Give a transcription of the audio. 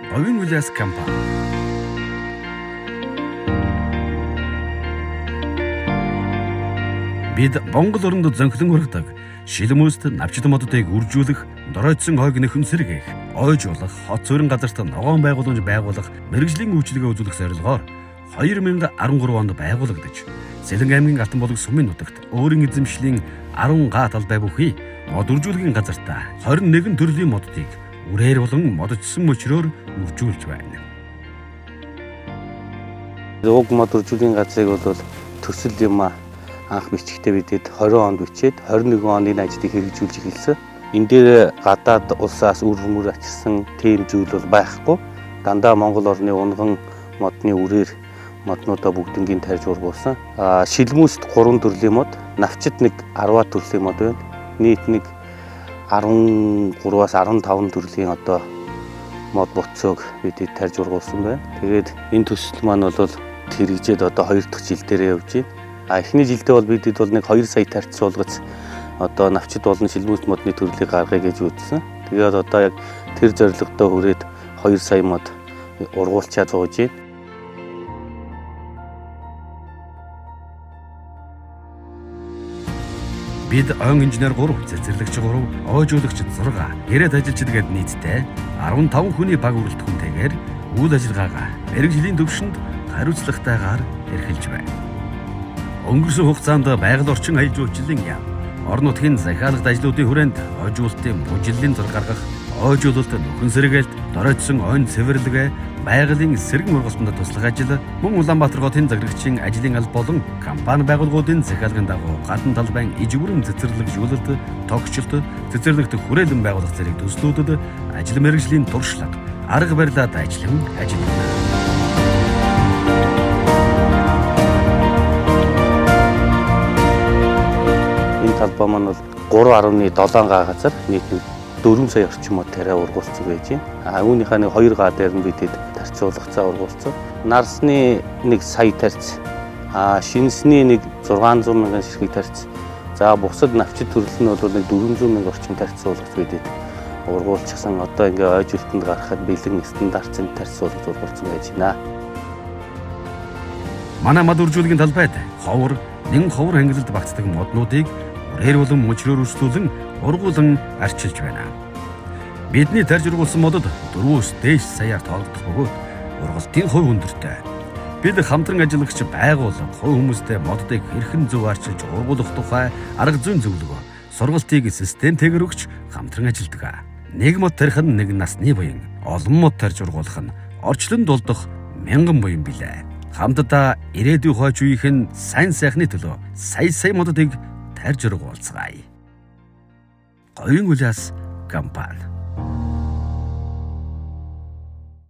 Говийн Улиас компани. Бид Монгол оронд зөнхлөн ургадаг шилмүүст навчит моддыг үржүүлэх, доройтсон ойг нөхөн сэргээх, ойжуулах, хот суурин газарт ногоон байгууламж байгуулах мэргэжлийн үйлчилгээ үзүүлэх зорилгоор 2013 онд байгуулагдаж, Сэлэнг аймгийн Алтан булаг сумын нутагт өөрийн эзэмшлийн 10 га талбай бүхий мод үржүүлгийн газартаа 21 төрлийн моддыг үрээр болон модчсон мөчрөөр үржүүлж байна. Уг мод үржүүлгийн газрыг бол төсөл юм а анх бичгтээ бидэд 20 онд бичээд 21 онд энэ ажлыг хэрэгжүүлж эхэлсэн. Энэ дээр гадаад улсаас үр мөр ачирсан тийм зүйл бол байхгүй. Дандаа Монгол орны унган модны үрээр моднуудаа бүгднгийн тарьж ургуулсан. Шилмүүст 3 төрлийн мод, навчид нэг 10 төрлийн мод байна. Нийт нэг 13-аас 15 төрлийн одоо мод буцааг бид тарьж ургуулсан байна. Тэгээд энэ төсөл маань бол хэрэгжээд одоо 2 дахь жил дээрээ явж байна. А эхний жилдээ бол бидэд бол нэг 2 сая тарьц суулгац одоо навчид болон шилмүүст модны төрлийг гаргая гэж үзсэн. Тэгээд одоо яг тэр зорилгодоо хүрээд 2 сая мод ургуулчаа зууж байна. Бид ойн инженер 3, цэцэрлэгч 3, ойжуулагч 6, гэрээт ажилчид гээд нийтдээ 15 хүний баг бүрэлдэхүүнтэйгээр үйл ажиллагаагаа мэргэжлийн түвшинд хариуцлагатайгаар эрхэлж байна. Өнгөрсөн хугацаанд байгаль орчин аялал жуулчлалын яам, орон нутгийн захиалгад ажлуудын хүрээнд ойжуулалтын мужиллын зураг гаргах, ойжуулалт, нөхөн сэргээлт, доройтсон ойн цэвэрлэгээ, байгалийн сэргэн ургалтанд туслах ажил, мөн Улаанбаатар хотын заграгчийн ажлын алба болон компани байгууллагуудын захиалгын дагуу гадна талбайн ижвэрэн цэцэрлэгжүүлэлт, тогтчлолт, цэцэрлэгт хүрээлэн байгуулах зэрэг төслүүдэд ажил мэргэжлийн туршлага, арга барилаа дайчлан ажиллана. Энэ талбай маань бол 3.7 га газар нийт 4 сая орчим мод тариа ургуулсан байж байна. А үүнийхээ нэг 2 га дээр нь бидэд тарцуулгацаа ургуулсан. Нарсны нэг сая тарц, шинсний нэг 600 мянган ширхэг тарц. За бусад навчит төрөл нь бол нэг 400 мянга орчим тарцуулгац бидэд ургуулчихсан. Одоо ингээ ойжуултанд гаргахад бэлэн стандарт тарцуулгац ургуулсан байж байна. Манай мод үржүүлгийн талбайд ховор, нэн ховор ангилалд багтдаг моднуудыг үрээр болон мөчрөөр өрсөлдүүлэн ургуулan арчилж байна. Бидний тарж ургуулсан модод 4-өөс дээш саяар тоологдох бөгөөд ургалтын хувь өндөртэй. Бид хамтран ажиллагч байгууллага хувь хүмүүстэй моддыг хэрхэн зөв арчилж ургуулах тухай арга зүйн зөвлөгөө, сургалтыг системтэйгээр өгч хамтран ажилладаг. Нэг мод тарих нь нэг насны буян, олон мод тарж ургуулах нь орчлон дулдах мянган буян билээ. Хамтдаа ирээдүйн хойч үеийнх нь сайн сайхны төлөө сая сая моддыг тарж ургуулцгаая. Говийн Улиас компани.